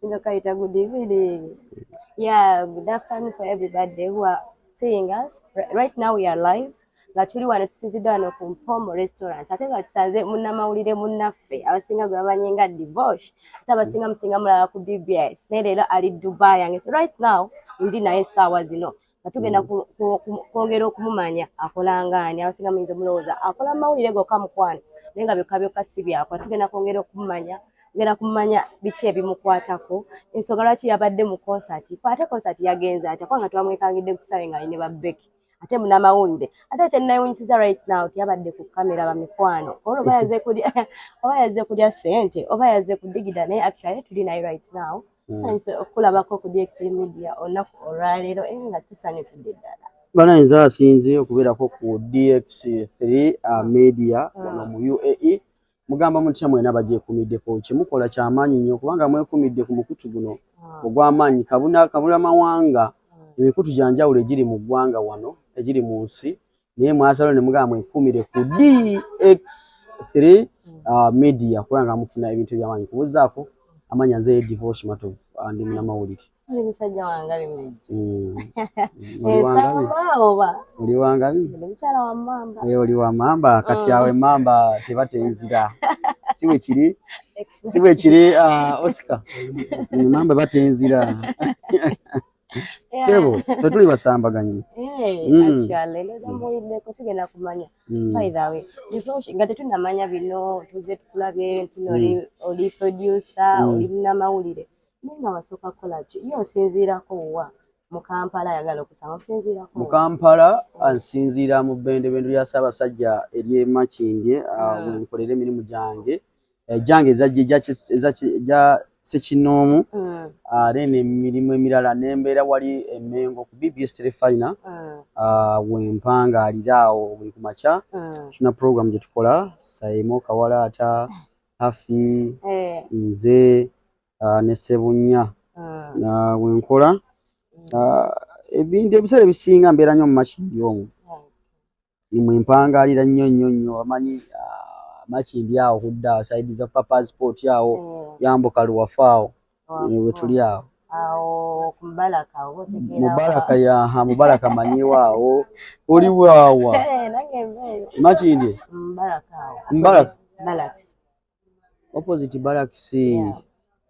Nino kayita good evening. Yeah, good afternoon for everybody who are seeing us. Right now we are live. Nga tuli wano, tusinzidde wano ku Mpomo Restaurant, ate nga tusanze munnamawulire munnaffe abasinga gwe bamanyi nga Divosh, ate abasinga musinga mulaba ku BBS, naye leero ali Dubai yange. So right now ndi naye essaawa zino nga tugenda kwongera okumumanya akola ngaani. Abasinga muyinza omulowooza akola mawulire gokka, mukwano, naye nga byokka byokka si byakola. Tugenda kwongera okumumanya, tugenda kumanya biki ebimukwatako, ensonga lwaki yabadde mu concert, ate concert yagenze atya, kubanga twamwekangidde ku kisaawe nga ali ne ba Becky, ate munnamawulire. Ate kyenayewunyisiza right now, tiyabadde ku kamera, bamikwano, olwo oba yazze kulya, oba yazze kulya ssente, oba yazze kudigida, naye actually tuli naye right now. Tusanyuse okulabako ku DX3 Media olunaku olwaleero, era nga tusanyukidde ddala. Banayinza asinze okubeerako ku DX3 Media wano mu UAE. Mugamba mutya mwena bagyekumiddeko? Kyemukola kyamaanyi nnyo, kubanga mwekumidde ku mukutu guno ogw'amaanyi kabuna kabula mawanga. Emikutu gya njawulo egiri mu ggwanga wano, egiri mu nsi, naye mwasalawo ne mugamba mwekumire ku DX3 Media, kubanga mufuna ebintu ebyamaanyi. Kubuzaako amanya, nze Divosh Matovu, ndi munnamawulire. Oli musajja wangabi mejjo. Oli wangabi. Ensamba oba Oli wangabi. Ndi mukyala wa mamba. Eh, oli wa mamba. Kati awo emamba teba tenzira, si bwe kiri? Si bwe kiri, Oscar? Emamba batenzira, sebo, tetuli basambaganyi. Actually ndowooza muwuliddeko, tugenda kumanya. By the way, before nga tetunnamanya bino, tuze tukulabye nti no oli producer, oli munnamawulire, naye nga wasooka kukola ki? Ye osinziirako wa mu Kampala? Ayagala okusanga osinziirako Mu wa? Kampala nsinziira mu bbendobendo lya Ssaabasajja ery'e Makindye, we nkolera emirimu gyange, gyange eza ssekinnoomu, ate n'emirimu emirala nembeera wali e Mengo ku BBS Terefayina, we mpangaalira awo buli ku makya. Tulina program gye tukola, Saimo Kawalaata, Hafi, nze ne Ssebunya, we nkola. Ebintu ebiseera ebisinga mbeera nnyo mu Makindye omwo, mwe mpangaalira nnyo nnyo nnyo. Amanyi Makindye awo kudda side za Papa's Spot awo, yambuka Luwafu awo, we tuli awo. Awo ku Mubaraka oba otegeera? Mubaraka yaha, Mubaraka manyiwo awo, oli waawa? Eh, nange mbeeyo. Makindye. Mubaraka awo. Mubaraka. Barracks. Opposite Barracks. Yeah.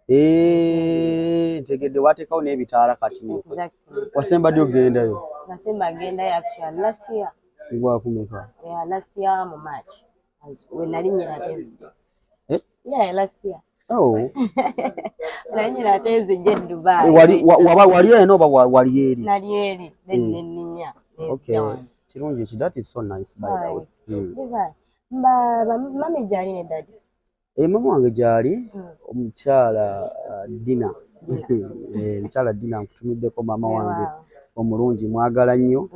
Eh, ntegedde, wateekawo n'ebitaala kati. Exactly. Wasemba ddi ogendayo? Nasemba gendayo actually last year. Ngwakumeka? Yeah, last year mu March. We nali nnyina ate nzije. Eh? Yeah, last year. Oh. Nali nnyina ate nzije e Dubai. Eh, wali waba wali eno oba wali eri? Nali eri, then nenninya. Okay. Kirungi ki, that is so nice, by the way. Dubai. Mba mami gyali ne daddy. Eh, mama wange gyali, omukyala Dina. Eh, mukyala Dina, nkutumiddeko maama wange omulungi, mwagala nnyo.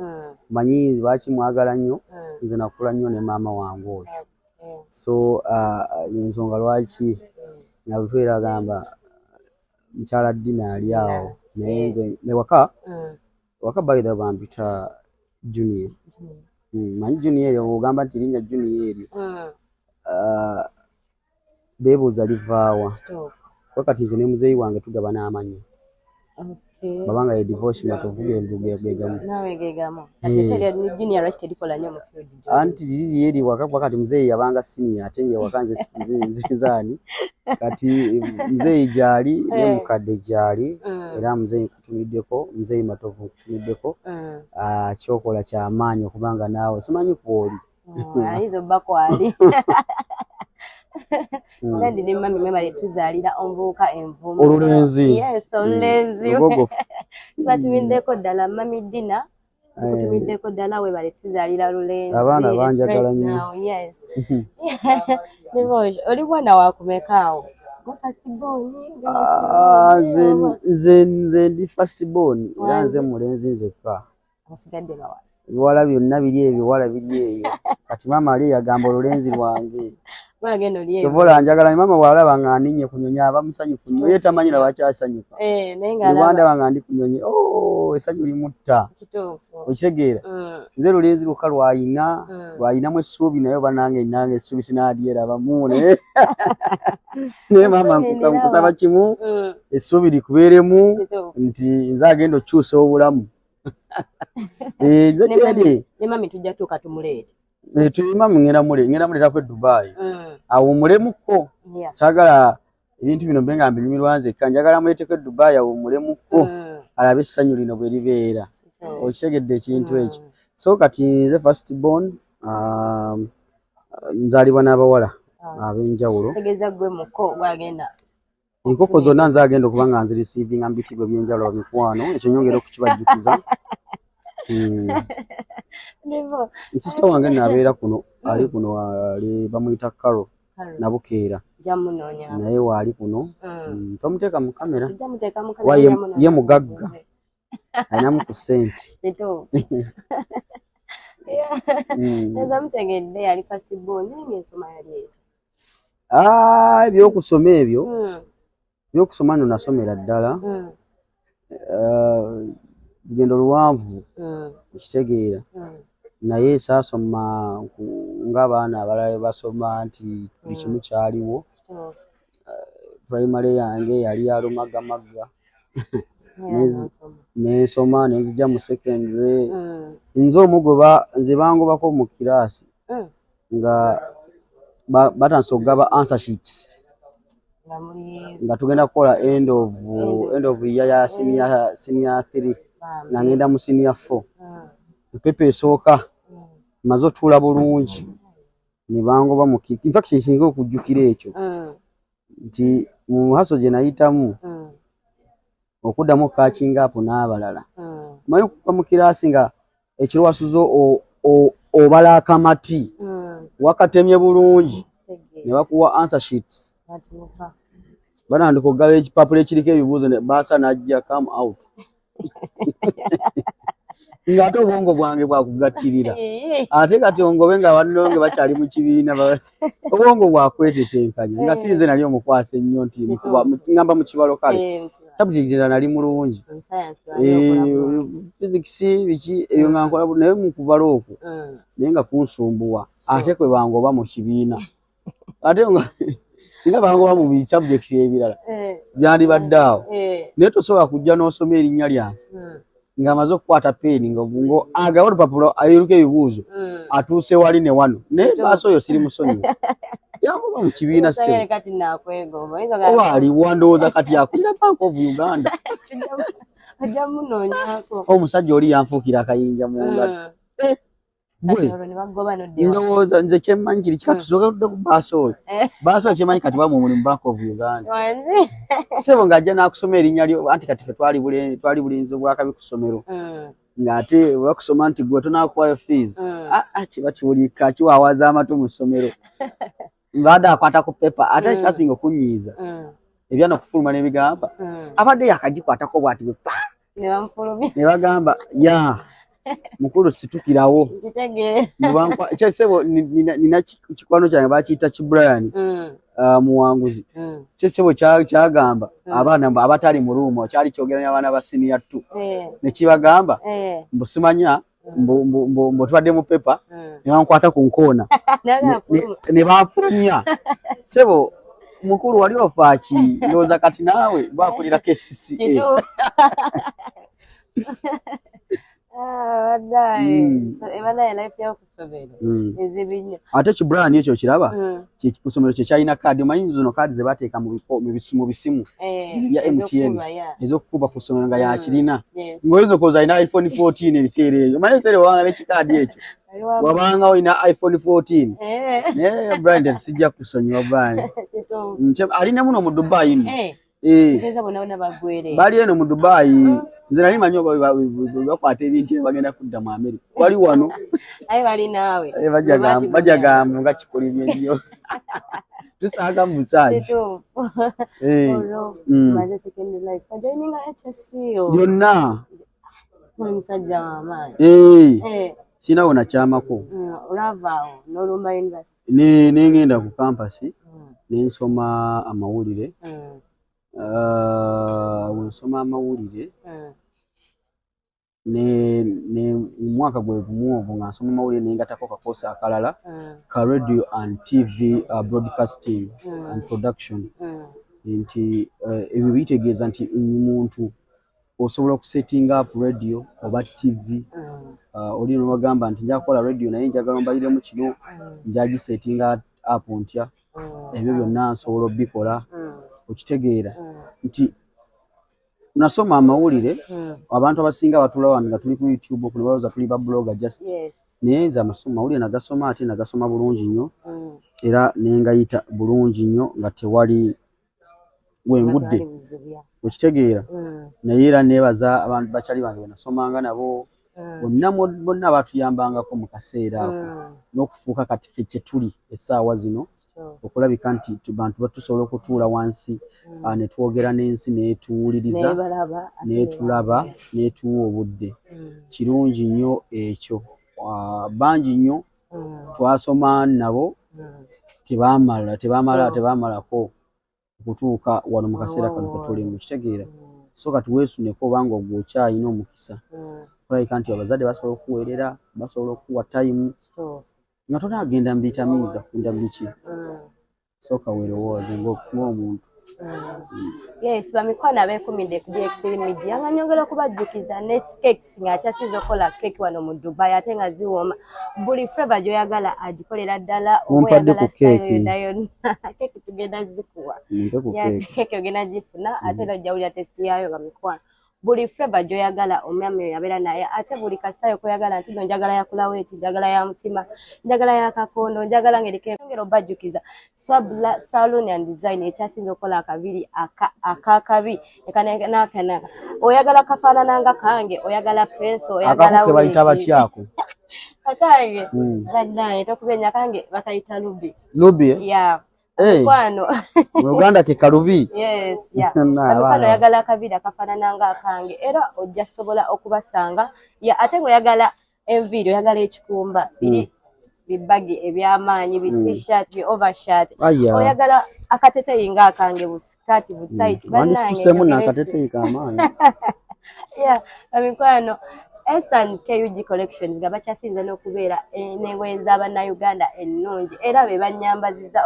Manyi lwaki mwagala nnyo? Nze nakula nnyo ne maama wange oyo. So ensonga lwaki nga bwe agamba mukyala Dina ali awo, naye nze newaka waka, by the way, bampita Junior. Manyi Junior eryo, ogamba nti linnya Junior eryo, beebuuza livaawa. Kuba kati nze ne muzeeyi wange tugabana amannya. Babanga ye Divosh Matovu, gegamu. Naawe gegamu. Kati ate erya Junior lwaki terikola nnyo mu field gy'oli? Anti liri eri waka, kuba kati muzeeyi yabanga senior, ate nge waka nze nzaani. Kati muzeeyi gyali ne mukadde gyali, era muzeeyi nkutumiddeko, muzeeyi Matovu nkutumiddeko. Ah, kyokola kyamaanyi okubanga naawe simanyi kwoli. Ayinza obba kwali. Daddy ne mummy, mwebale tuzaalira omuvubuka envumu. Olulenzi. Yes, olulenzi. Lugogofu. Tubatumiddeko ddala, mummy Dina. Tukutumiddeko ddala, webale tuzaalira lulenzi. Abaana It's banjagala right nnyo. now, yes. Divosh, oli mwana wa kumeka awo? Gwe first born? Gwe Ah, last born? Nze ndi first born, era nze Wange. mulenzi nzekka. Abasigadde bawala. Ebiwala byonna biri eyo, ebiwala biri eyo. Kati maama ali yagamba olulenzi lwange. Gwagenda oli eyo. Kyova olaba njagala maama bw'alaba nga ndinnye ku nnyonyi aba musanyufu nnyo, ye tamanyi na lwaki asanyuka. Eh, naye Bwe ng'alaba. bw'andaba nga ndi ku nnyonyi, oh, essanyu limutta. Kituufu. Okitegeera? Nze lulenzi lwokka lw'ayina, lw'ayinamu essuubi, naye oba nange nange essuubi sinaalyerabamu, naye naye maama nkusaba kimu, essuubi likubeeremu nti nze agenda okukyusa obulamu. Eh, nze Ne mami- gyeri. Ne mami tujja tuuka tumuleete. Eh, tulima ngenda muleetako e Dubai. Awummulemukko. Saagala ebintu bino mbe nga mbinyumirwa nzekka, njagala muleeteko e Dubai awummulemukko, alabe essanyu lino bwe libeera. Okitegedde ekintu ekyo? So kati nze first born, nzaalibwa n'abawala ab'enjawulo. Tegeeza gwe muko gwagenda. Enkoko zonna nze agenda okuba nga nzireceivinga mu bitiibwa eby'enjawulo, mikwano, ekyo nyongera okukibajjukiza. Ndivo. Sister wange nno abeera kuno, ali kuno, ali bamuyita Carol Carol. Nabukeera. Nja munoonya. Naye waali kuno. Tomuteeka mu kamera. Sijja muteeka mu Wa kamera, nja munoonya. ye mugagga. Alinamu ku ssente. Kituufu. Yeah. Nza mutegedde yali first born, naye ng'ensoma yali etyo. Ah, ebyokusoma ebyo. Ebyokusoma nno nasomera ddala. Lugendo luwanvu, okitegeera. Naye saasoma ng'abaana abalala bwe basoma nti buli kimu kyaliwo. Kituufu. Primary yange yali ya lumagamagga. Yeah, nasoma. Nensoma ne nzija mu secondary. Nze omugoba, nze bangobako mu kiraasi nga batandise okugaba answer sheets. Nga muli Nga tugenda kukola End of end of year ya senior 3. Bambi. Nga ngenda mu senior 4. Paper esooka maze otuula bulungi ne bangoba mu in fact kyensinga okujjukira ekyo nti mu haso gye nayitamu okuddamu catching up n'abalala. Omanyi okuva mu kiraasi nga ekiro wasuze obala akamati, wakatemye bulungi, ne bakuwa answer sheets. Batuuka. Batandika okugaba ekipapula ekiriko ebibuuzo ne baasa n'ajja come out. Ng'ate obwongo bwange bwakugattirira. Ate kati ongobe nga bannonge bakyali mu kibiina, obwongo bwakwetetenkanya. Nga si nze nali omukwasa ennyo nti ngamba mu kibalo kale. Eh, mu kibalo. Subject endala nali mulungi. Mu science wali okola bulungi. Physics biki ebyo nga nkola naye mu kubala okwo naye nga kunsumbuwa. Ate kwe bangoba mu kibiina. Ate nga singa bangoba mu bi subject ebirala byandibadde awo. Naye tosobola kujja n'osoma erinnya lyange ng'amaze okukwata peeni nga agaba olupapula ayiruka ebibuuzo atuuse wali ne wano. Naye baasi oyo siri musonyiwa. Yangoba mu kibiina Oyinza ssebo. kati naakwegomba. Oyinza ogamba Oba aliwa ndowooza kati akulira Bank of Uganda. Ojja munoonyaako. Omusajja oli yanfuukira akayinja mu ngalo. Kati Gwe. olwo ne bakugoba n'odda ewaka. Ndowooza nze kyemmanyi kiri kika tusooke tudde ku baasi oyo. Baasi oyo kyemmanyi kati bamuwa omulimu Bank of Uganda. Wanzi. Ssebo ng'ajja n'akusoma erinnya lyo anti kati ffe twali bulenzi obwakabi ku ssomero. Ng'ate bwe bakusoma nti gwe tonaakuwaayo fees. Ah, ah, kiba kiwulika kiwaawaza amatu mu ssomero. Mbadde akwata ku paper ate ekyasinga okunnyiiza. Ebyana okufuluma n'ebigamba. Abadde yakagikwatako bw'ati bwe pa! Ne bamufulumya. Ne bagamba, ya, mukulu situkirawo. Nkitegeera. Ekyo ssebo, nina kikwano kyange bakiyita ki Brian, muwanguzi. Kyo ssebo kyagamba abaana mbu abatali mu room, kyali kyogera n'abaana ba senior 2. Ne kibagamba, mbu simanya, mbu tubadde mu paper, ne bankwata ku nkoona. Naye afuluma. Ne banfulumya. Ssebo, mukulu wali ofa ki? Ndowooza kati naawe bwakulira KCCA. Kituufu. Ah, baddaye. So, ebaddaye life y'okusomero. Ezibi nnyo. Ate ki Brian ekyo okiraba? Ku ssomero kye kyalina kaadi. Omanyi zino kaadi ze bateeka mu bisimu bya MTN. Ez'okukuba, yeah. Ez'okukuba ku ssomero nga yakirina. Ng'oyinza okulowooza alina iPhone 14 ebiseera ebyo. Omanyi ebiseera wabanga n'ekikaadi ekyo. Wabanga olina iPhone 14. Naye Brian sijja kusonyiwa Brian. Kituufu. Ali ne muno mu Dubai nno. Ntegeeza bonna bonna baggwereera. Bali eno mu Dubai. Nze nali manyi oba bakwata ebintu ebyo bagenda kudda mu America. Wali wano. Aye bali naawe. Bajja gamba nga kikulibye nnyo. Tusaaga mu busaazi. Kituufu. Olwo, maze secondary life. Ojoininga HSC o. Byonna. Oli musajja w'amaanyi. Sirina we nakyamako. Olwavaawo n'olumba university? Nengenda ku campus nensoma amawulire. Wensoma amawulire, ne mu mwaka gwe gumu ogwo nga nsoma amawulire, nengatako kakosa akalala ka radio and TV broadcasting and production, nti ebyo bitegeeza nti muntu osobola okusettinga up radio oba TV. Oli nobagamba nti nja kukola radio naye njagala ombaliremu kino, njagisettinga up ntya? Ebyo byonna nsobola obikola. Okitegeera nti nasoma amawulire. Abantu abasinga batula wano nga tuli ku YouTube okuno balowooza tuli ba blogger just. Naye nze amasomo mawulire nagasoma, ate nagasoma bulungi nnyo, era nengayita bulungi nnyo nga tewali wengudde. Nga tewali buzibu, yeah. Okitegeera? Naye era neebaza abantu bakyali bange benasomanga nabo bonna, bonna batuyambangako mu kaseera ako n'okufuuka kati ffe kye tuli essaawa zino, okulabika nti bantu batusobola okutuula wansi ne twogera n'ensi n'etuwuliriza, Nebalaba ate. N'etulaba, n'etuwa obudde. Kirungi nnyo ekyo. Bangi nnyo twasoma nabo tebamala tebamala tebamalako okutuuka wano mu kaseera kano ketulimu. Kitegeera? So kati weesuneko obanga ogwo okyalina omukisa okulabika nti abazadde basobola okukuweerera, basobola okukuwa time nga tonaagenda mu bitamiiza kunda biki. Sooka weerowooze ng'omuntu. Yes, bamikwano abeekumidde ku DXP Media, nga nyongera okubajjukiza ne cakes ng'akyasinze okukola cake wano mu Dubai, ate nga ziwooma. Buli flavour gy'oyagala agikolera ddala, oba Mumpadde oyagala ku style keeki. yonna yonna, keeki tugenda zikuwa. Mumpe ku Yeah, keeki. Keeki ogenda gifuna, ate era ojja wulira taste yaayo. Bamikwano, buli flavour gy'oyagala omwami oyo abeera naye, ate buli kasitayo koyagala nti no njagala yakulaweti, njagala ya mutima, njagala ya kakondo, njagala ng'eriko. Ngera obajjukiza Swabla Salon and Design ekyasinze okukola akabiri akakabi ekanakanaka. Oyagala kafaanana nga kange, oyagala pencil, oyagala Akako ke bayita wig. Batyako? Kakange bannaye tokubenya, kange bakayita Ruby. Lubi, eh? Yeah. Eh, mukwano. Mu Luganda ke kalubi. Yes, yeah. Na, Mikwano, abaana. oyagala akabiri akafaanana nga akange, era ojja sobola okubasanga ya. Ate ng'oyagala enviiri, oyagala ekikumba, biri bibagi eby'amaanyi, bi t-shirt, bi overshirt, Aya. oyagala akateteyi nga akange, busikaati butight. Wandisituseemu n'akateteyi k'amaanyi. Yeah, bamikwano, S&KUG Collections nga bakyasinze n'okubeera n'engoye z'abannayuganda ennungi, era be bannyambaziza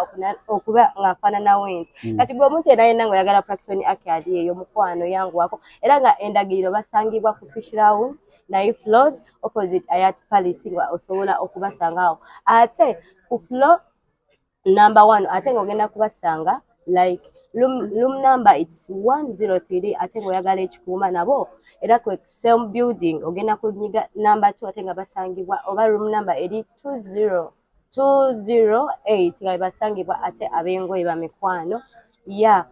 okuba nga nfaanana wenti. Kati gwe omuntu yenna yenna ng'oyagala Praxon Aki ali eyo, mukwano, yanguwako. Era nga endagiriro basangibwa ku Fish Round, Naif Road, opposite Ayat Palace, nga osobola okubasanga awo, ate ku floor number 1, ate ng'ogenda kubasanga like room number it's 103. Ate ng'oyagala ekikuuma nabo era kwe same building, ogenda kunyiga number 2, ate nga basangibwa oba room number eri 20 208 nga basangibwa. Ate ab'engoye, bamikwano, ya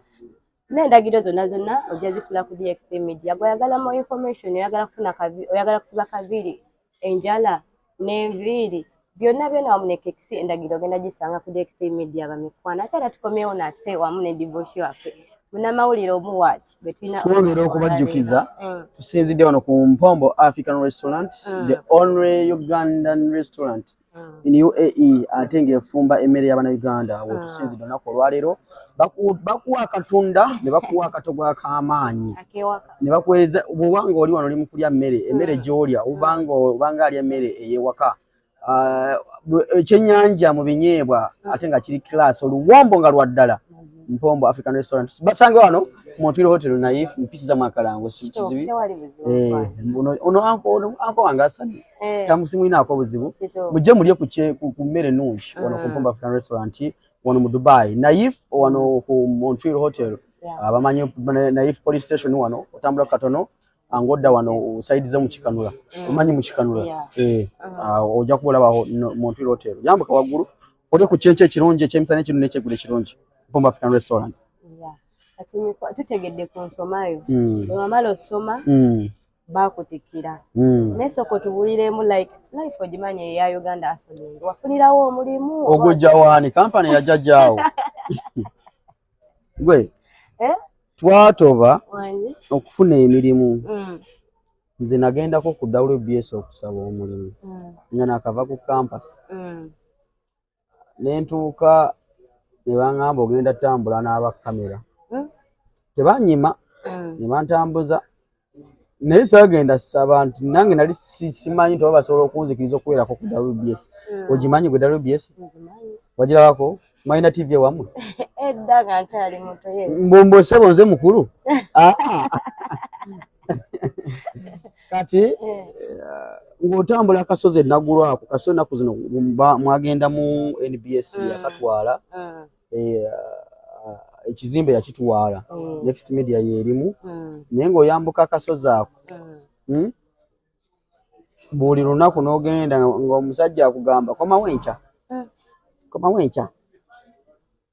n'endagiriro zonna zonna ojja zifuna ku DXP Media. Bw'oyagala more information, oyagala kufuna oyagala kusiba kaviiri, enjala n'enviiri, byonna byonna wamu ne cakes, endagiriro ogenda gisanga ku DXP Media, bamikwano. Ate era tukomyewo nate wamu ne divoshi waffe munnamawulire omuwaati bwe tulina. Twongera okubajjukiza, tusinzidde wano ku Mpombo African Restaurant, the only Ugandan restaurant in UAE, ate ng'efumba emmere y'Abannayuganda. We tusinzidde olunaku olwaleero, bakuwa akatunda ne bakuwa akatogo ak'amaanyi akewaka ne bakuweereza. Bw'oba nga oli wano oli mu kulya mmere, emmere gy'olya obanga alya emmere ey'ewaka. Ah, ekyennyanja mu binyeebwa, ate nga kiri class, oluwombo nga lwa ddala. Mpombo African Restaurant basange wano mu Montreal Hotel, Naif, mpisiza mu akalango si kizibi. Tewali buzibu. Eh, ono uncle wange asani tamusimwinaako obuzibu. Kituufu. Mujje mulye ku mmere ennungi wano ku Mpombo African Restaurant wano mu Dubai, Naif, wano ku Montreal Hotel. Abamanyi Naif Police Station wano, otambula katono ng'odda wano side ze mu Kikanula. Omanyi mu Kikanula? Yeah. Eh, ojja kuba olabaho Montreal Hotel, yambuka waggulu olye ku kyenkyo ekirungi, ekyemisana ekirungi n'ekyeggulo ekirungi, Mpombo African Restaurant. Yeah. Kati tutegedde ku nsomayo. Bwe wamala osoma, baakutikkira. Naye sooka otubuliremu, like life ogimanyi eya Uganda, asoningi wafunirawo omulimu oba? Ogujja waani? Kampani yajjajjaawo gwe. Eh? Twatoba Wangi? okufuna emirimu. Nze nagendako ku WBS okusaba omulimu nga nakava ku campus, nentuuka ne baŋŋamba ogenda tambula n'aba kamera. Tebanyima, ne bantambuza, naye saagenda saba nti nange nali simanyi nti oba basobola okunzikiriza okubeerako ku WBS. Ogimanyi gwe WBS? Wagirabako? Mwalina TV ewammwe? Edda nga nkyali muto, yes. Mbombo ssebo, nze mukulu. Ah. Kati ng'otambula akasozi enaggulu, ako kasozi ennaku zino mwagenda mu NBS, yakatwala, ekizimbe yakitwala, Next Media yeerimu, naye ng'oyambuka akasozi ako, Buli lunaku n'ogenda ng'omusajja akugamba komawo enkya, komawo enkya.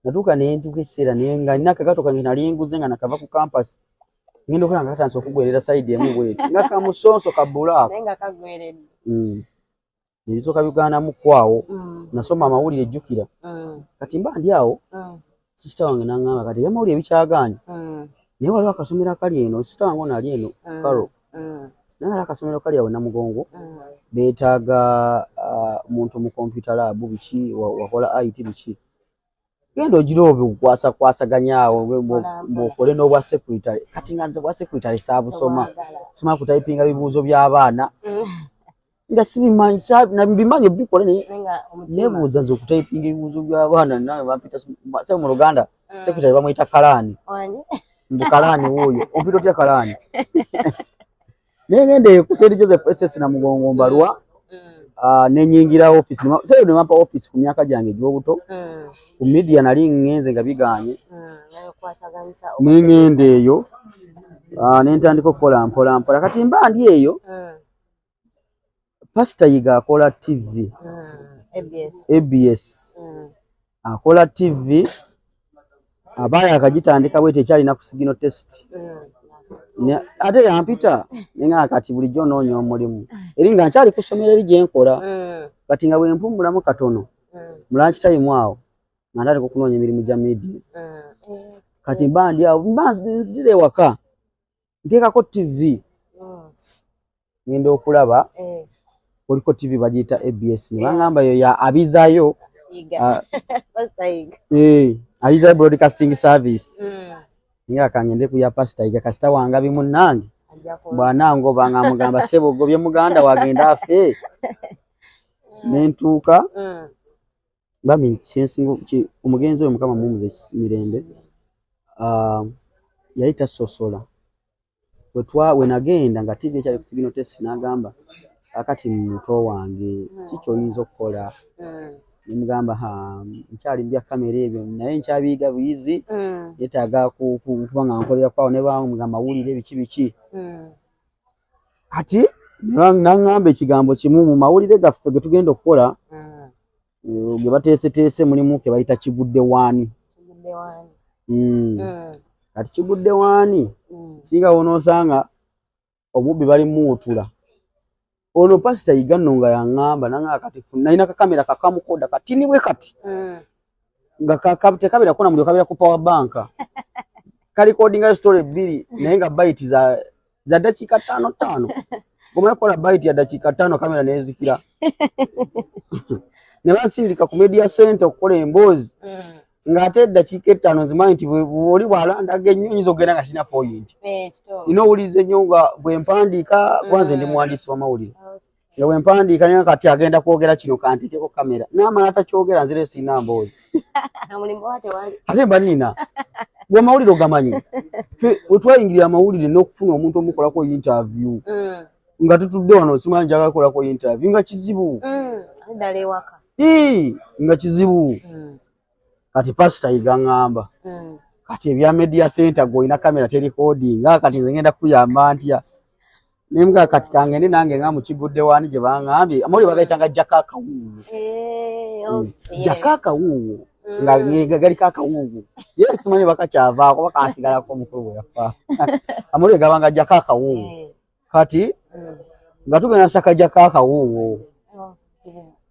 Natuuka ne ntuuka ekiseera naye nga nina akagato kange nali nguze nga nakava ku campus, ngenda okulaba nga katandise okugwerera side emu bweti, nga kamusonso ka black. Naye nga kagweredde. Ebisooka bigaanamu kwawo. Nasoma amawulire, jjukira. Kati mba ndi awo, sister wange naŋŋamba kati ebyamawulire bikyagaanye, naye waliwo akasomero akali eno, sister wange ono ali eno, Karo, naye waliwo akasomero kali awo Namugongo, beetaaga muntu mu computer lab, biki, wakola IT biki, genda ogira obukwasakwasaganya awo Mpola mpola. bw'okole n'obwa secretary. Kati nga nze bwa secretary saabusoma, Tewagala. simanyi kutayipinga bibuuzo by'abaana, nga sibimanyi, mbimanyi obikola, naye Naye nga omutima. nebuuza nze okutayipinga ebibuuzo by'abaana, nange bampita se mu Luganda secretary bamuyita kalaani. Wani? Mbu kalaani wuuyo, ompita otya kalaani? Naye ngende ku St Joseph SS Namugongo mbalwa, nenyingira office, se ne bampa office ku myaka gyange egy'obuto. Ku media nali ŋŋenze nga biganye. Nayokwataganyisa. Ne ŋŋenda eyo, ne ntandika okukola mpola mpola. Kati mba ndi eyo, Pasita Yiga akola TV. ABS. ABS. Akola TV, abaaya akagitandika bweti, ekyalina ku signal test. Ate yampita nenga kati bulijjo onoonya omulimu eri nga nkyali ku ssomero eri gyenkola. Kati nga bwe mpummulamu katono mu lunch time awo, nga ntandika okunoonya emirimu gya media. Kati mba ndi awo, mba nzira ewaka, nteekako TV, ngenda okulaba kuliko TV bagiyita ABS, ne baŋŋamba yo ya Abizayo. Yiga. Ah, Pastor Yiga. Eh, Abizayo Broadcasting Service. Nga kangende ku ya Pastor Yiga, kasita wangabi munnange. Ajja bw'anangoba nga mugamba ssebo gobye muganda wagenda afe. Nentuuka, bami kyensinga omugenzi oyo, Mukama mumuze mirembe, yali tasosola. We nagenda nga TV ekyali ku signal test, n'agamba akati muto wange, ki kyoyinza okukola? Nemugamba, ha, nkyali mu bya kamera ebyo, naye nkyabiyiga buyizi, yeetaaga kuba nga nkolera kwawo ne bamugamba mawulire biki biki. Kati naŋŋamba ekigambo kimu, mu mawulire gaffe ge tugenda okukola, ge bateeseteese, mulimu ke bayita Kigudde Waani. Kigudde Waani. Kati Kigudde Waani kinga wonoosanga omubbi bali muwutula. Ono Pasita Yiga nno nga yaŋŋamba, naŋŋamba kati nalina kakamera kakamukoda katini bwe kati, nga tekabeera kona muliro, kabeera ku power bank, kalikodingayo story bbiri, naye nga bite za dakiika ttaano ttaano. Gomanya kukola bite ya dakiika 5, kamera nezikira. Ne bansindika ku media center okukola emboozi, ng'ate eddakiika 5 nzimanyi nti oli bw'alandaga ennyo nyinza okugenda nga sirina point. Eh, kituufu. Nina owuliriza ennyo nga bwe mpandiika, kuba nze ndi muwandiisi w'amawulire, nga bwe mpandiika naye kati agenda kwogera kino, kanteekeko kamera, n'amala atakyogera, nzira sirina mboozi. Omulimu oba tewali. Ate mba nina bw'amawulire ogamanyi. Ffe we twayingirira amawulire n'okufuna omuntu omukolako interview, nga tutudde wano, simanyi njagala kukolako interview, nga kizibu. Ate ddala ewaka. Ii, nga kizibu. Kati Pasita Yiga ŋŋamba, kati ebya media center gweolina kamera terikodinga, kati nze ngenda kukuyamba ntya? Nemugaa kati kangende nange nga mukigudde wani gye baŋŋambye, amawulire bagayitanga jjako akawuuwo. Eh, okay, yes. Jjako akawuuwo, nga galiko akawuuwo, ye simanyi bakakyavaako bakasigalako omukulu bwe yafa. Amawulire gabanga jjako akawuuwo. Kati nga tugenda saka jjako akawuuwo.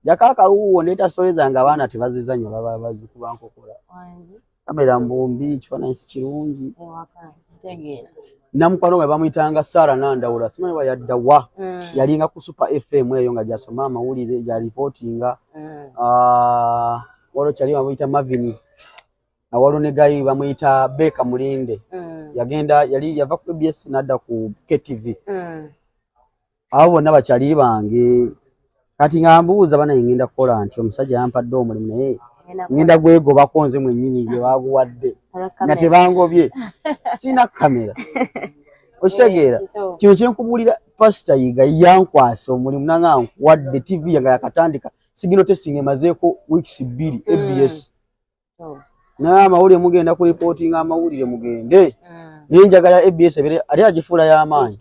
Jjako akawuuwo, ndeeta story zange, abaana tebazizanya, baba bazikuba nkokola. Wangi. Kamera mbumbi, ekifaananyi si kirungi. Ewaka kitegeera. Namukwano gwe bamuyitanga Sara Nandawula, simanyi wa yadda wa. Yalinga ku Super FM eyo nga gyasoma amawulire, gyalipootinga. Ah, waliwo kyali bamuyita Mavini, awaliwo ne guy bamuyita Beka Mulinde. Yagenda, yali yava ku ABS n'adda ku KTV. Abo bonna bakyali bange. Kati nga mbuuza banaye, ngenda kukola nti omusajja yampadde omulimu, naye ngenda gwegobako nze mwennyini gwe baguwadde nga tebangobye, sirina kamera, okitegeera? Kino kyenkubuulira, Pasita Yiga yankwasa omulimu nanga nkuwadde TV nga yakatandika signal testing, emazeeko weeks 2. ABS naye amawulire mugenda ku reporting amawulire mugende, naye njagala ABS ebere ate agifuula y'amaanyi.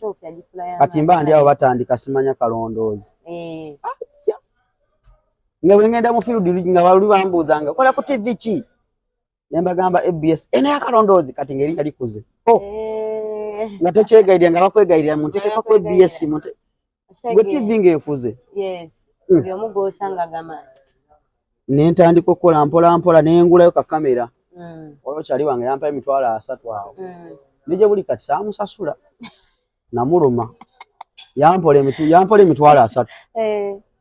Kati mba ndi awo batandika simanya kalondoozi, nga bwe ngenda mu field nga baluli bambuuzanga, kola ku TV ki? Ne mbagamba ABS eno yakalondoozi. Kati ng'erinnya likuze, oh, nga tokyegayirira, nga bakwegayirira muntekeko ku ABS, munte gwe TV ng'ekuze. Ne ntandika okukola mpola mpola, ne ngulayo ka kamera. Waliwo kyali wange yampa 300,000 awo. Ne gye buli kati saamusasula, namuluma. Yampola 300,000.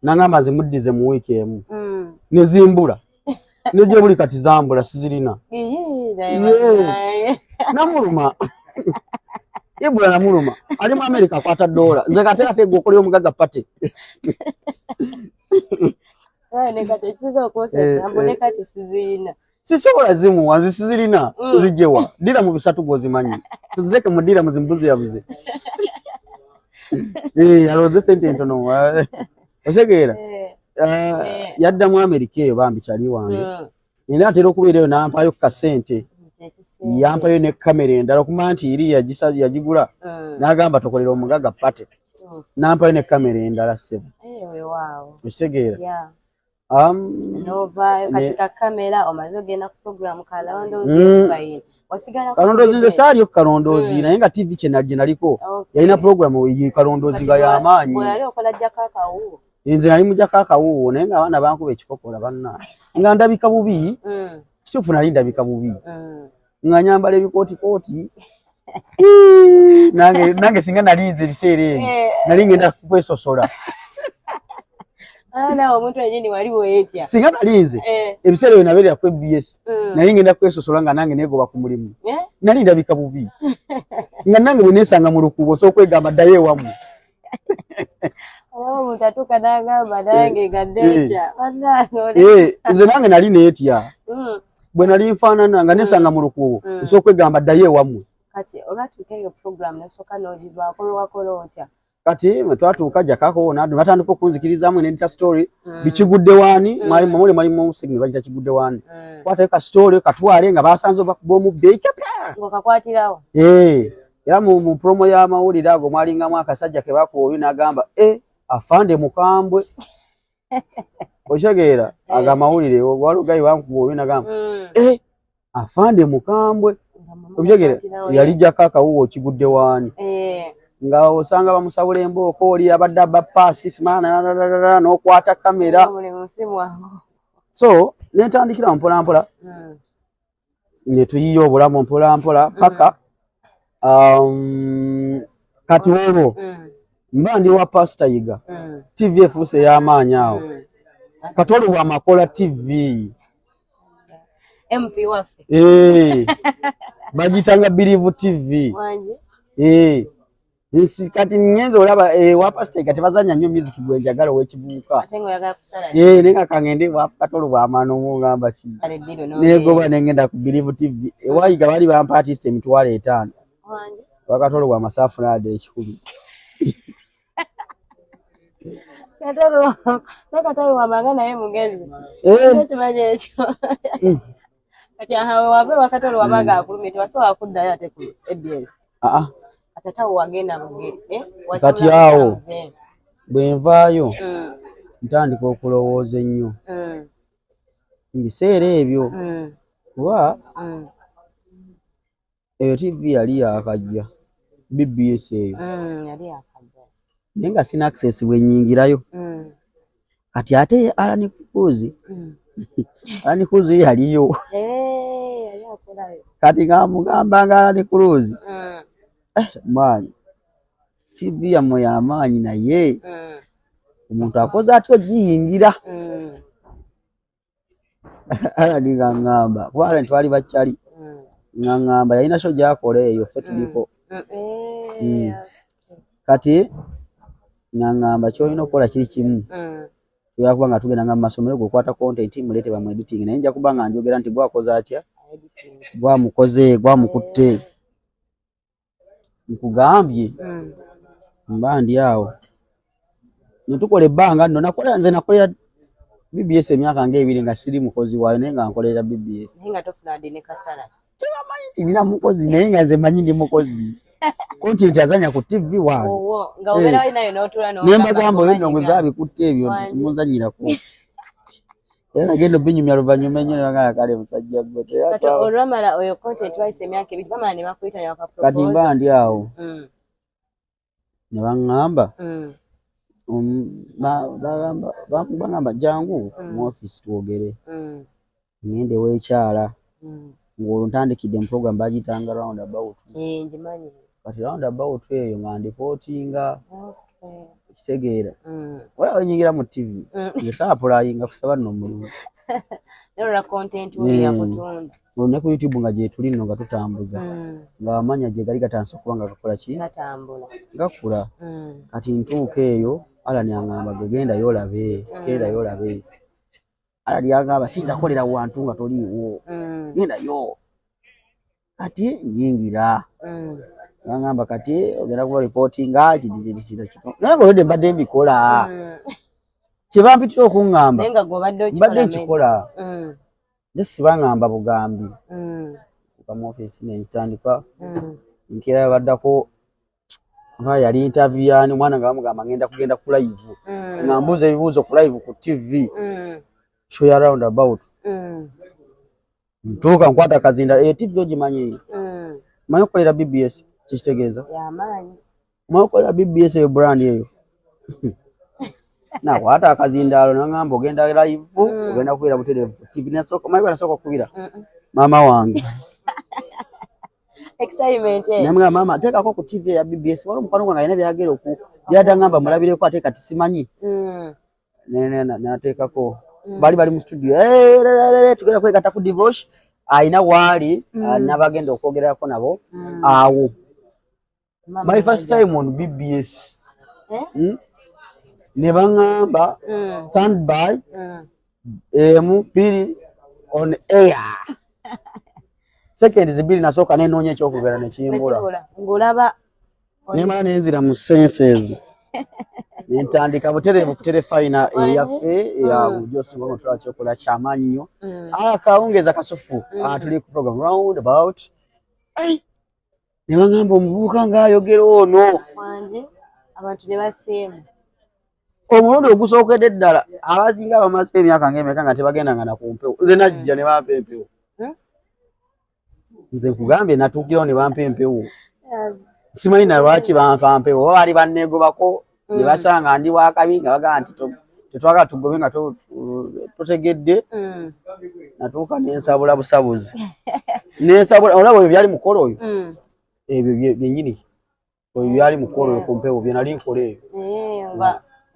Nangamba nze muddize mu wiiki emu. Ne zimbula, ne gye buli kati zambula, sizirina. Namuluma Ibula, namuluma. Ali mu Amerika akwata dola, nze kate ate gwe okolera omugagga pate. Sisobola zimuwa nze, sizirina. Nzijewa dira mu bisatu gwozimanyi, tuzireke mu dira muzimbuzi yabuze. Alowooze sente ntono, otegeera? Yadda mu Amerika eyo bambi kyali wange. Era atera okubeera eyo n'ampayo ku kasente, yampayo ne kamera endala okumanya nti eri yagigula. N'agamba tokolera omugaga pate, n'ampayo ne kamera endala, ssebo, okitegeera? Novaayo kati ka kamera omaze ogenda ku program kalondoozi. Wasigala Kalondoozi nze saaliyo ku kalondoozi. Naye nga TV gye naliko yalina program ye kalondoozi nga y'amaanyi. Bweyali okola jjako akawuwo. Nze nali mujjako akawuwo, naye nga abaana bankuba ekikokola banna nga ndabika bubi. Kituufu, nali ndabika bubi. Nga nyambala ebikootikooti. Nange singa nali nze ebiseera ebyo nali ngenda kwesosola. Naawe omuntu wenyini wali weetya. Singa nali nze ebiseera ebyo nabeerera ku ABS, nali ngenda kwesosola nga nange negoba ku mulimu. Nali ndabika bubi, nga nange bwe neesanga mu lukuubo osobola okwegamba ddayo ewammwe. Olaba omuntu atuuka n'agamba nange nga neetya bannange. Nze nange nali neetya. Bwe nali nfaanana nga neesanga mu lukuubo, nsobola okwegamba ddayo ewammwe. Kati olwatuuka eyo program nosooka n'ogivaako, lwakola otya? Kati mwe twatuuka jakako batandika okunzikirizaamu nendita story. Bikigudde waani? Mwali mumuli mwalimu segment bagita kigudde waani. Kwatayo ka story katwale nga basanze bakuba omubbi ekyapa. Ng'okakwatirawo. Era mu promo y'amawulire ago mwalingamu akasajja ke bakuba oyo n'agamba, e afande mukambwe, okitegeera? Ago amawulire waliwo guy bankuba oyo n'agamba, e afande mukambwe, okitegeera? Yalijjako akawuwo kigudde waani. Nga osanga bamusabula embooko, oli abadde abba paasi simaana n'okwata kamera. Omulimu si mwangu. So nentandikira mpola mpola, ne tuyiya obulamu mpola mpola paka kati olwo mba ndi wa Pasita Yiga. TV efuuse ey'amaanyi awo. Kati olwo bwamakola TV. MP waffe. Bagiyitanga Birivu TV. Wangi. Nsi kati ngenze olaba wa Pasita Yiga tebazanya nnyo music gwe njagala ow'ekivubuka. Ate ng'oyagala kusala. Naye nga kangende wa Katolo bw'amaano ngamba ki? Kale ddiro Negoba nengenda ku Birivu TV. Ewayiga baali bampa artist 500,000. Wangi. Wakatolo bwa masaafu n'adda 100. Katolo ne Katolo wamanga naye mugezi. Okimanyi ekyo? Kati aha we wava wakatolo wamanga akulumye, tewasobola kuddayo ate ku ABS. Ah, ah. Kati ate awo wagenda muge eh? Kati Watuula awo. musanze. Bwe nvaayo ntandika okulowooza ennyo mu biseera ebyo kuba eyo TV yali yakajja, BBS eyo. Yali yakajja. Naye nga sina access bwe nnyingirayo. Kati ate Alan Cruz, Alan Cruz ye yaliyo. Eh, yali akolayo. Kati nga mugamba nga Alan Cruz, Man, TV yammwe y'amaanyi, naye omuntu akoze atya ogiyingira? Alan nga ŋŋamba, kuba Alan twali bakyali, nga ŋŋamba yalina show gy'akola eyo, ffe tuliko. Kati nga ŋŋamba ky'olina okukola kiri kimu, tugenda kuba nga tugenda nga mu masomero, gweokwata content muleete bamu editing, naye nja kuba nga njogera nti gwakoze atya, gwamukoze, gwamukutte. Nkugambye, mba ndi awo ne tukola ebbanga nno nakola, nze nakolera BBS emyaka ng'ebiri nga siri mukozi waayo, naye nga nkolerera BBS. Naye nga tofuna dde ne kasala. Tebamanyi nti nina mukozi, naye nga nze manyi ndi mukozi. Content azanya ku TV wange. Owo nga obeera walinayo n'otuula. Naye mbagamba, oyo nno ngwe zaabikutte ebyo nti timunzanyirako, era nagenda obinyumya luvannyuma ennyo ne bagamba, kale musajja gwe. Kati olwamala oyo content, wayise emyaka 2, bamala ne bakuyita ne Kati mba ndi awo ne baŋŋamba, bagamba jangu mu office twogere. Ngende weekyala, ng'olwo ntandikidde mu program bagiyitanga Round About. Eh, ngimanyi. Kati Round About eyo nga ndipootinga, kitegeera? Olaba wenyingira mu TV, nze saapulayinga kusaba nno omulimu. Naye content we yakutunda. Ne ku YouTube nga gyetuli nno nga tutambuza, nga amanya gye gali gatandise okuba nga gakola ki? Gatambula. Gakula. Kati ntuuka eyo, Alan aŋŋamba, gwe gendayo olabe, gendayo olabe. Alan yagamba, siyinza kukolera wantu nga toliiwo, gendayo. Kati nyingira, baŋŋamba kati ogenda kuba reportinga kiti kiti kino kino, naye nga olwedde mbadde mbikola. Kyebampitira okuŋŋamba, Naye nga gw'obadde okikola. Mbadde nkikola, nze sibaŋŋamba bugambi. Tuuka mu ofiisi nenkitandika, nkeera baddako oba yali interview yani, omwana nga bamugamba ngenda kugenda ku live, nga mbuuza ebibuuzo ku live ku TV, show ya Round About. Ntuuka nkwata kazinda eyo TV ogimanyi? Manyi okukolera BBS kikitegeeza? Yamaanyi. Manyi okukolera BBS eyo, brand eyo? Nakwata akazindaalo, nagamba ogenda live, ogenda kubeera butereevu ku TV. Nasooka, manyi bwe nasooka okukubira maama wange? Excitement, eh. Namugamba, maama, teekako ku TV eya BBS, waliwo omukwano gwange alina byagera oku byatangamba mulabireko, ate kati simanyi. Nateekako, bali bali mu studio. "Eh, le, le, le, tugenda kwegatta ku Divosh ayina waali, nabagenda okwogerako nabo awo." Mama. My first time on BBS. Eh? Ne baŋŋamba, stand by, emu, bbiri, on air. Seconds 2 nasooka nenoonya ekyokugera nekimbula. Nekibula ng'olaba. Nemala nenzira mu senses, nentandika butereevu ku terefayina eyaffe eya bulijjo. Singa nga tulaba kyokola kyamaanyi nnyo. Akawungeeza kasufu. Ah, tuli ku program Round About. Ai, ne baŋŋamba omuvubuka ng'ayogera ono. Wanje abantu ne basiima. Omulundi ogusookedde ddala, abasinga bamaze emyaka ng'emeka nga tebagendanga na ku mpewo, nze najja ne bampa empewo. Nze nkugambye, natuukirawo ne bampa empewo. Simanyi na lwaki bampa mpewo, oba baali banneegobako ne basanga ndi wakabi nga bagamba nti tetwagala tugobe nga totegedde. Natuuka nensabula busabuzi, nensabula. Olaba ebyo byali mukolo oyo, ebyo byennyini oyo byali mukolo oyo ku mpewo bye nali nkola eyo. Eh,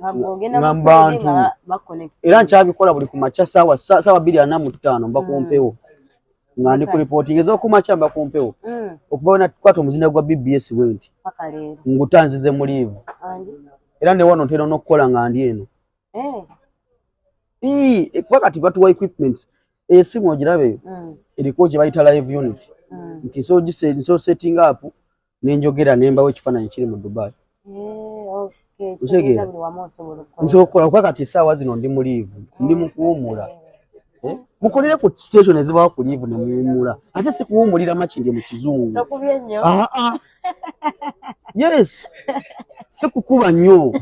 nga gw'ogenda Nga mu bantu. field nga baconnect. Era nkyabikola buli ku makya, saawa 2:45 mba ku mpewo nga ndi ku reporting ez'okumakya, mba ku mpewo. Okuva we nakwata omuzinda gwa BBS bwe nti, Paka leero. Ngutanzize mu live. Andi? Era ne wano ntera n'okukola nga ndi eno. Eh. Ii, kuba kati batuwa equipment, esimu ogiraba eyo, eriko kye bayita live unit, nti nso setting up nenjogera nembawo ekifaananyi kiri mu Dubai. Eh, okay. Otegeera? Kitegeeza buli wamu osobola okukola. Nsobola okukola, kuba kati essaawa zino ndi mu live, ndi mu kuwummula. Eh? Mukolere ku station ezibawo ku live ne muwummula, ate si kuwummulira Makindye mu kizungu. Tokubye nnyo. Ah, ah. Yes, si kukuba nnyo.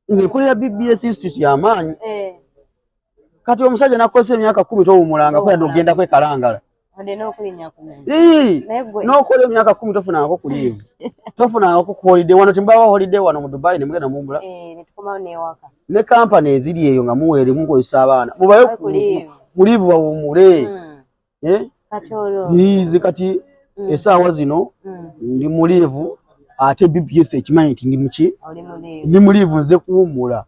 Nze nkolera BBS Institute y'amaanyi. Eh. Kati omusajja nakozesa emyaka 10 towummulanga, kwera ogenda kwekalangala. Wadde n'okulinnya ku muntu. Ii, Naye gwe n'okola emyaka 10 tofunangako ku live, tofunangako ku holiday. Wano tembawa holiday wano mu Dubai ne mugenda muwummula. Eh, ne tukomawo n'ewaka. Ne kampani eziri eyo nga muweere mukozesa abaana mubayo Ku leave. ku leave bawummule. Eh? Kati olwo. Nze kati Esaawa zino ndi mu leave, ate BBS ekimanyi nti ndi muki, ndi mu leave, nze kuwummula.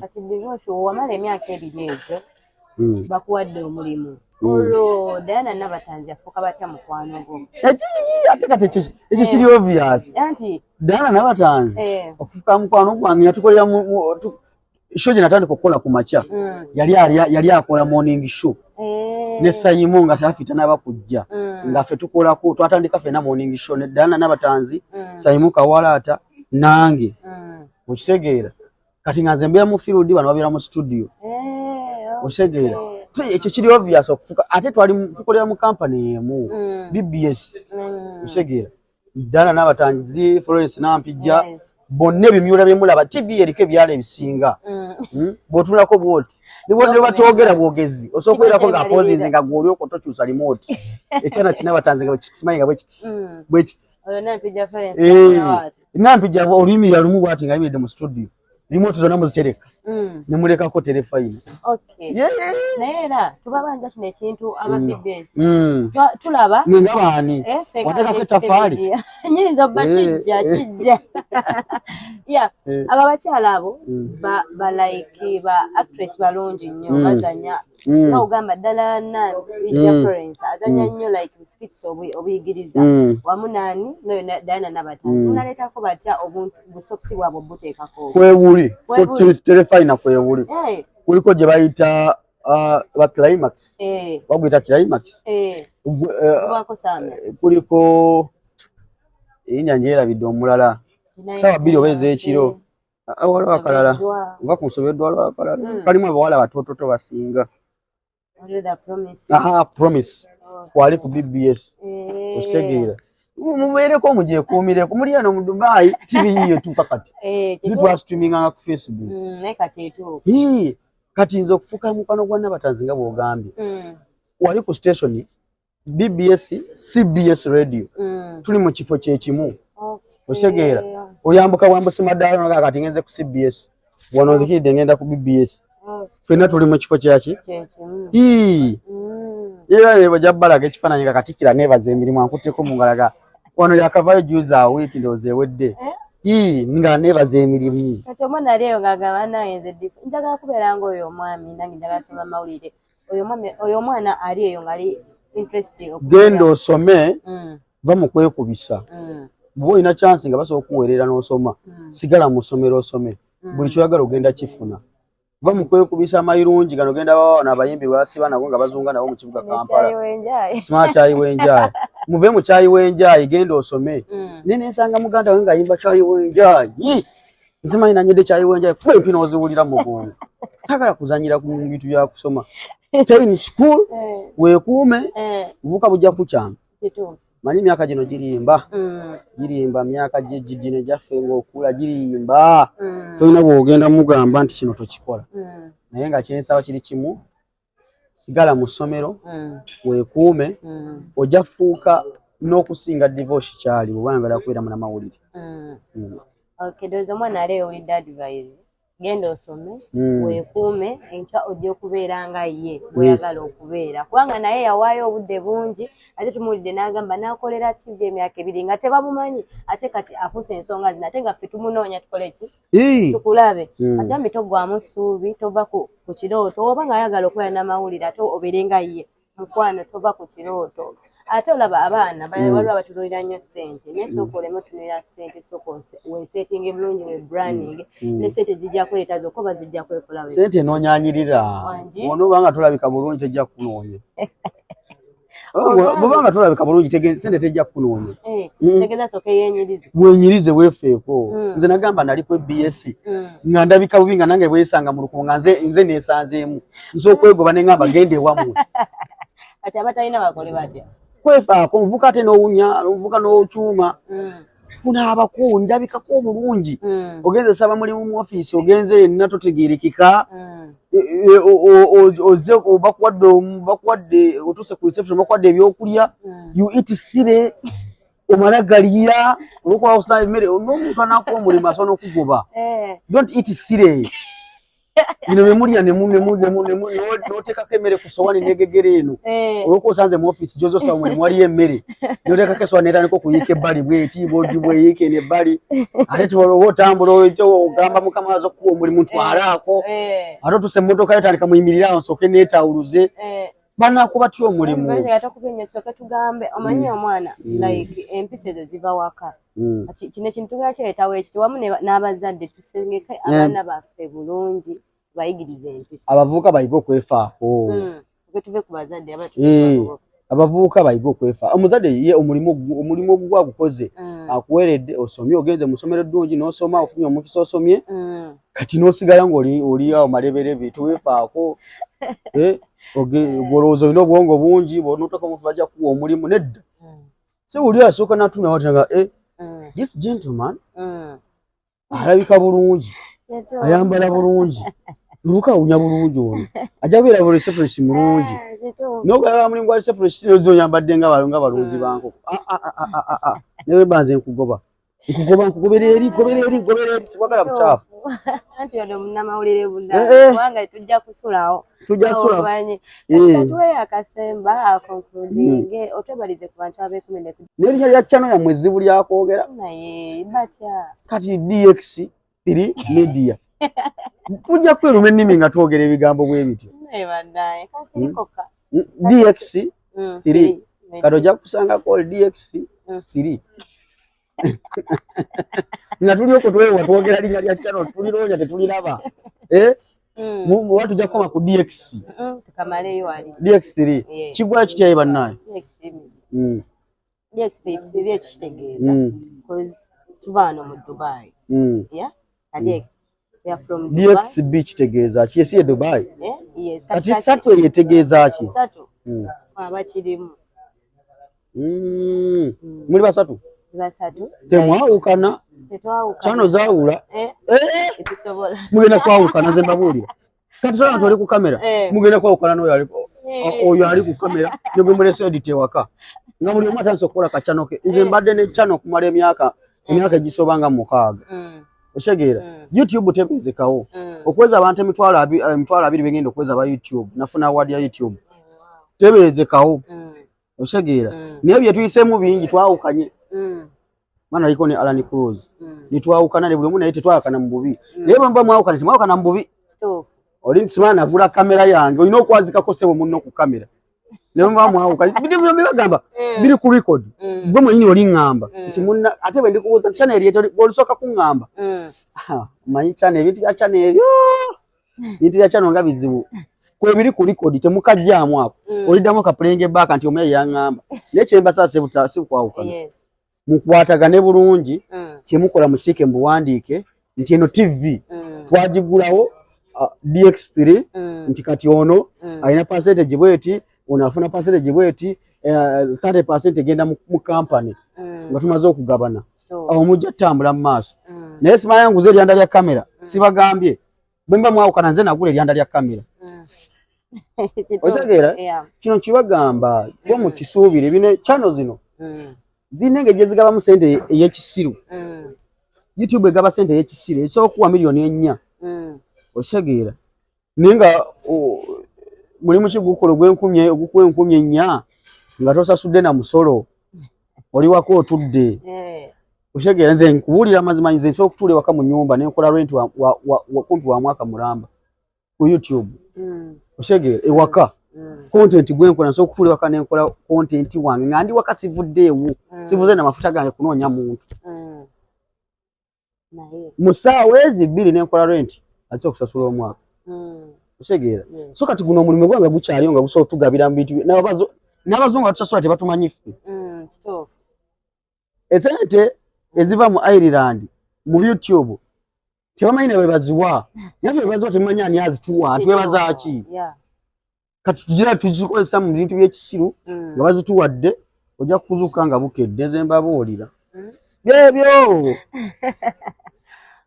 Kati Divosh, wamala emyaka 2 egyo, bakuwadde omulimu. Olwo Diana Nabatanzi yafuuka batya mukwano gwo? Ate kati ekyo kiri obvious. Anti Diana Nabatanzi okufuuka mukwano gwange, yatukolera show gye natandika okukola ku makya. Yali akola morning show ne Sayimu nga Safi tanaba kujja, nga ffe tukolako, twatandika ffenna morning show ne Diana Nabatanzi, Sayimu Kawalaata nange. Okitegeera? Kati nga nze mbeera mu field, bano babeera mu studio. Okitegeera? Ekyo kiri obvious okufuka, ate twali tukolera mu company emu, BBS. Okitegeera? Diana Nabatanzi, Florence Nampijja, bonna ebimyula byemulaba, TV eriko ebyalo ebisinga. Bw'otunulako bw'oti ne batoogera bwogezi, osobola okubeerako ng'apozinze nga gw'oli okwo tokyusa remote. Ekyana kinabatanzi nga kimanyi nga bwe kiti, bwe kiti. Nampijja oluyimirira lumu bw'ati nga ayimiridde mu studio, remote zonna muzitereka ne mulekako terefayina. Naye era tubabanja kino ekintu aba BBS. Tulaba nga baani wateekako ettafaali. Nyinza obba kijja kijja. Yeah, abo abakyala abo ba like ba actress balungi nnyo, bazanya nga ogamba ddala Nampijja Florence azanya nnyo like skits obuyigiriza, wamu nani noyo Diana Nabatanzi. Munaleetako batya obuntu busops bwabwe obuteekako? Kwewuli terefayina, kwewuli kuliko gye bayita ba climax, baguyita climax. Kuliko erinnya ngyerabidde omulala, saawa 2 oba ez'ekiro. Waliwo akalala nva ku nsobeddwa, waliwo akalala kalimu abawala batoototo basinga. Aha, Promise kwali ku BBS. Okitegeera? Mubeereko mugyekuumireko, muli eno mu Dubai, TV yiyo etuuka kati twastreaminganga ku Facebook. Kati nze okufuuka mukwano gwa Nabatanzi nga bw'ogambye, wali ku station BBS, CBS radio, tuli mu kifo kyekimu. Okitegeera? Oyambuka bwambusi madaala nga kati ngenze ku CBS, wano nzikiridde ngenda ku BBS, ffenna tuli mu kifo kyaki. Era bajja balaga ekifaananyi nga Katikkiro neebaza emirimu, ankutteko mu ngalaga wano yakavayo juzi awo, wiiki ndowooza ewedde, nga neebaza emirimu. Kati omwana ali eyo ng'agamba, nange nze njagala kubeera ng'oyo omwami, nange njagala soma mawulire. Oyo omwana ali eyo ng'ali interested. Genda osome, va mu kwekubisa. Bw'oba olina chance nga basobola okuweerera n'osoma, sigala mu ssomero osome, buli kyoyagala ogenda kifuna. Va mu kwekubisa amayirungi gano, genda bawawana abayimbi basiba nabo nga bazunga nabo mu kibuga Kampala. Sima kyayi w'enjayi, muve mu kyayi w'enjayi, genda osome. Naye nensanga muganda we ng'ayimba kyayi w'enjayi, nzimanyi nanywedde kyayi w'enjayi, kuba empi n'oziwulira mu mugongo. Saagala kuzanyira ku bintu bya kusoma. Stay in school, weekuume, obuvuka bujja kukyama. Manyi emyaka gino girimba, girimba, myaka gino egyaffe ng'okula girimba. Tolina bw'ogenda mugamba nti kino tokikola. Naye nga kyensaba kiri kimu, sigala mu ssomero, weekuume, ojja fuuka n'okusinga Divosh kyali bw'oba oyagala kubeera munnamawulire. Okay, ndowooza omwana ali owulidde advice. Genda osome, weekuume, enkya ojja okubeera nga ye bw'oyagala okubeera, kubanga naye yawaayo obudde bungi, ate tumuwulidde n'agamba n'akolera TV emyaka 2 nga tebamumanyi, ate kati afuuse ensonga zino, ate nga ffe tumunoonya tukole ki, tukulabe. Ate ambi toggwamu ssuubi, tova ku kirooto. Oba ng'ayagala okubeera n'amawulire ate obeere nga ye, mukwano, tova ku kirooto. Ate olaba abaana waliwo abatunuulira nnyo ssente, naye sooka oleme otunuulira ssente, sooka weesetinge bulungi, we branding, ne ssente zijja kuleeta zokka oba zijja kwekola. Ssente enoonyanyirira bw'onooba nga tolabika bulungi, tejja kukunoonya. Bw'oba nga tolabika bulungi, ssente tejja kukunoonya. Tegeeza sooka yeenyirize. Wenyirize, weefeeko. Nze nagamba nali ku ABS nga ndabika bubi, nga nange bwesanga mu lukubo nga nze neesanzeemu, nsobola okwegoba ne ŋŋamba genda ewammwe. Kati abatalina bakole batya? Kwefaako, omuvuka ate n'owunya, omuvuka n'okyuma, kunaabako, ndabikako obulungi. Ogenze saba mulimu mu ofiisi, ogenze yenna totegeerekeka, oze bakuwadde, otuuse ku reception, bakuwadde ebyokulya, you eat sire, omala galya olwokuba osaba emmere, n'omuntu anakuwa omulimu asobola n'okugoba. Don't eat sire. Bino bye mulya n'oteekako emmere ku ssowaani n'egegera eno. Olwokuba osanze mu ofiisi gy'ozosaba omulimu waliyo emmere, n'oteekako essowaani n'etandika okuyiika ebbali bw'eti, bw'oti bw'eyiika eno ebbali. Ate oba otambula ogamba Mukama aza okukuwa omulimu ntwalaako. Ate otuuse emmotoka yo tandika muyimirire awo nsooke neetawuluze. Banakuba tya omulimu? Tusooke tusooke tugambe omanyi omwana like empisa ezo ziva waka. Kati kino ekintu tugenda kireetawo ekiti wamu n'abazadde tusengeke abaana baffe bulungi, tubayigirize empisa. Abavubuka bayige okwefaako. Tusooke tuve ku bazadde. Abavubuka bayige okwefa. Omuzadde ye omulimu ogugwo agukoze, akuweredde, osomye, ogenze mu ssomero eddungi n'osoma, ofunye omukisa osomye, kati n'osigala ng'oli oli awo maleberebe, teweefaako. Olowooza olina obwongo bungi, bw'onootuuka mu bajja kukuwa omulimu. Nedda, si buli asooka n'atumya wati nga this gentleman alabika bulungi, ayambala bulungi, luka awunya bulungi, ono ajja kubeera bu receptionist mulungi. N'okulaba mulimu gwa receptionist ozo oyambadde nga balunzi ba nkoko. Naye mba nze nkugoba, nkugoba, nkugobera eri, gobera eri, gobera eri, tewagala bukyafu. Anti ono munnamawulire bunna, kubanga tujja kusulawo. Tujja kusulawo. Tuweyo akasemba akoncludinge, otwebalize ku bantu abeekumidde. N'erinnya lya channel yammwe ezzibu lyakwogera. Naye batya? Kati DX 3 Media, tujja kweruma ennimi nga twogera ebigambo bwe bityo. DX 3, kati ojja kusangako DX 3 nga tuli okwo twewa twogera linnya lya channel, tuliroonya tetuliraba. Oba tujja kukoma ku DX? Tukamaleyo wali. DX3 kigwa kityaye bannaye? DX3 ekitegeeza because tuva wano mu Dubai. Yeah, DX, we are from Dubai. DXB kitegeeza ki? Esi ye Dubai? Yes. Kati satu eyo etegeeza ki? Satu abakirimu. Muli basatu? Basatu. Temwawukana? Tetwawukana. Channel zaawula. Tetusobola. Mugenda kwawukana, nze mbabuulira. Kati sola nti oli ku kamera, mugenda kwawukana n'oyo ali oyo ali ku kamera ne gwe mulese edit ewaka, nga buli omu atandise okukola ka channel ke. Nze mbadde ne channel okumala emyaka egisoba nga 6. Okitegeera? YouTube tebeezekawo. Okuweza abantu 20,000 begenda okuweza aba YouTube, nafuna award ya YouTube, tebeezekawo. Okitegeera? Naye bye tuyiseemu bingi, twawukanye. Maana aliko ne Alan Cruz nitwawukana ne buli omu, naye tetwawukana mu bubi. Naye bwe muba mwawukana, temwawukana mu bubi. Oli nti simala nagula kamera yange, olina okwazikako ssebo munno ku kamera. Ne muba mwawukanye, bibagamba biri ku record, gwe mwenyini oli ŋŋamba nti munna. Ate bwe ndikubuuza nti channel eri, olisooka kuŋŋamba, manyi channel, ebintu bya channel ebyo, ebintu bya channel nga bizibu. Kwebiri ku record, temukajjaamu ako. Oliddamu okaplayinga back nti omuyayi yaŋŋamba. Naye kyembasaba si kwawukana, mukwatagane bulungi. Kyemukola musiike mubuwandiike nti eno TV twagigulawo DX3, nti kati ono alina percentage bweti, ono afuna percentage bweti, 30% egenda mu company nga tumaze okugabana. Awo mujja tutambula mu maaso. Naye simanya nguze eryanda lya kamera, sibagambye bwe mba mwawukana nze nagula eryanda lya kamera. Okitegeera? Kino kibagamba bo mukisuubire, bino channel zino zirina engeri gye zigabamu sente ey'ekisiru. YouTube egaba sente ey'ekisiru, esobola okuwa 4 miliyoni. Okitegeera? Naye nga mulimu ki gukola ogw'enkumi ogukuwa 4,000 nga tosasudde na musolo, oli waka otudde? Okitegeera? Nze nkubuulira amazima, nze nsobola okutuula ewaka mu nyumba nenkola rent kumpi wa mwaka mulamba ku YouTube. Okitegeera? Ewaka content gwenkola, nsobola okutuula ewaka nenkola content wange nga ndi waka, sivuddeewo, sivuze na mafuta gange kunoonya muntu. Mu ssaawa ezi 2 nenkola rent ate okusasula omwaka. Okitegeera? So kati guno omulimu gwange gukyaliyo nga gusobola otugabira mu bintu n'abazungu batusasula tebatumanyi ffe. Esente eziva mu Ireland mu YouTube tebamanyi ne bwe baziwa, naffe bwe baziwa temumanyi ani azituwa, twebaza ki? Kati tugira tuzikozesa mu bintu by'ekisiru nga bazituwadde, ojja kuzuuka nga bukedde. Nze mbabuulira byebyo.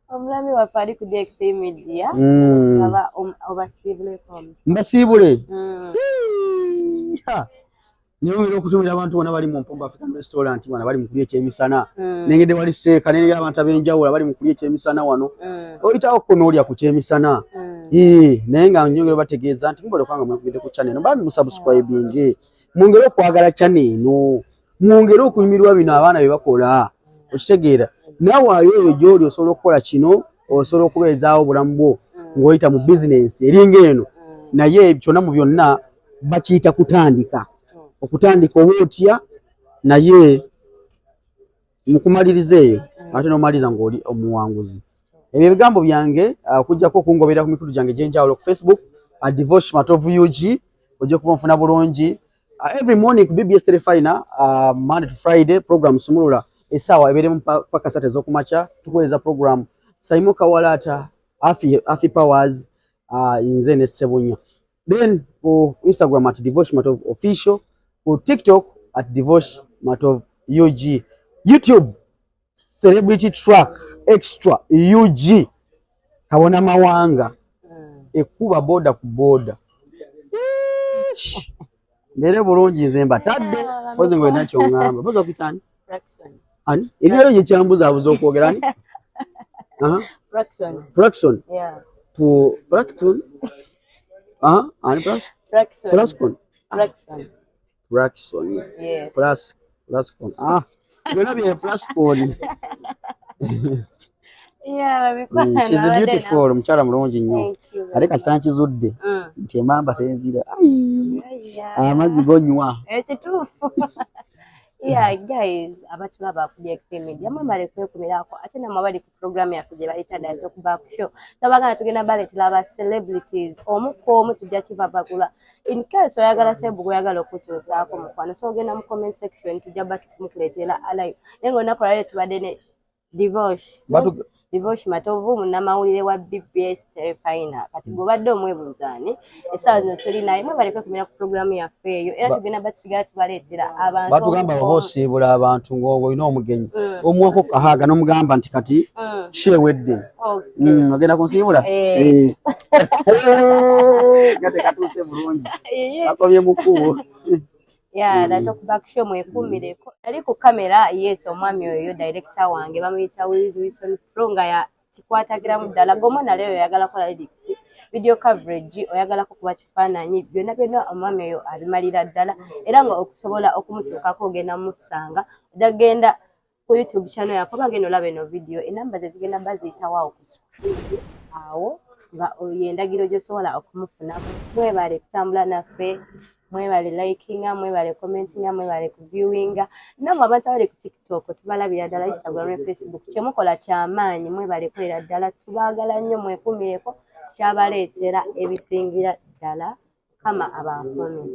Omulami waffe ali ku DXP Media, saba obasiibuleko. Mbasiibule. Neyongera okutumira abantu bonna bali mu Mpombo African Restaurant wano, bali mu kulya ekyemisana. Nengedde wali seeka, nengera abantu ab'enjawulo abali mu kulya ekyemisana wano. Oyitawo ko n'olya ku kyemisana. Naye nga nyongera bategeeza nti mubale kubanga mwekubidde ku channel eno, bambi musubscribinge, mwongere okwagala channel eno, mwongere okunyumirwa bino abaana bye bakola. Okitegeera, naawe ayo eyo gy'oli osobola okukola kino, osobola okubeezaawo obulamu bwo ng'oyita mu bizinensi eringa eno. Naye kyonna mu byonna bakiyita kutandika, okutandika oba otya, naye mu kumaliriza eyo ate n'omaliriza ng'oli omuwanguzi. Ebyo ebigambo byange, okuggyako okungoberera ku mikutu gyange egy'enjawulo ku Facebook, Divosh Matovu UG, ojja kuba nfuna bulungi. Every morning ku BBS Terefayina, Monday to Friday, program Sumulula, essaawa ebeeremu paka 3 ez'okumakya. Tukuweereza program Saimo Kawalaata, Afi Powers, nze ne Ssebunya. Then ku Instagram at Divosh Matovu Official, ku TikTok at Divosh Matovu UG, YouTube Celebrity Track Extra UG, Kabona Mawanga ekuba boda ku boda. Mbeere bulungi, nze mbatadde pozi nga olina kyoŋŋamba. Pozi okuyita ani? Ani erinnya lyo gyekyambuzaabuza okwogera ani? Praxon. Praxon. Ani Praxon? Praxon. Praxon. Byonna bye Praxon. She's beautiful, omukyala mulungi nnyo. Ate kasita nkizudde nti emamba tenzira, amazzi gonywa. Ekituufu. Yeah, guys, abatulaba ku DXP Media, mwebale kwekumirako, ate namwe abali ku program yaffe gye bayita The Talk Back Show. Tabagana tugenda baleetera aba celebrities omu ku omu, tujja kibabagula. In case oyagala sebu gw'oyagala okutuusaako mukwano, so ogenda mu comment section, tujja ba tumukuleetera alive. Naye ng'olunaku olwaleero tubadde ne Divosh. Divosh Matovu, munnamawulire wa BBS Terefayina. Kati gw'obadde omwebuuzaani, essaawa zino tuli naye. Mwebale kwekumira ku programu yaffe eyo, era tugenda batusigala tubaleetera abantu. Batugamba oba osiibula abantu ng'olina omugenyi, omuwako kahaaga n'omugamba nti kati sheewedde, ogenda kunsiibula nga tekatuuse bulungi, akomye mu kkubo. Yeah, The Talk Back Show, mwekuumireko. Ali ku kamera, yes, omwami oyo director wange bamuyita Wills Wilson Pro, nga ya kikwatagiramu ddala. G'omwana leero oyagala kola lyrics, video coverage, oyagalako kuba kifaananyi, byonna byonna omwami oyo abimalira ddala. Era nga okusobola okumutuukako ogenda musanga, ojja ku YouTube channel yaffe oba genda olaba eno video, enamba ze zigenda baziyitawo awo ku screen awo, nga yendagiro gy'osobola okumufunamu. Mwebale kutambula naffe, mwebale likinga, mwebale commentinga, mwebale kuviewinga. Nammwe abantu abali ku TikTok tubalabira ddala, Instagram ne Facebook, kyemukola kyamaanyi, mwebale kolera ddala, tubaagala nnyo, mwekuumireko, kyabaleetera ebisingira ddala. Kama abakuumi.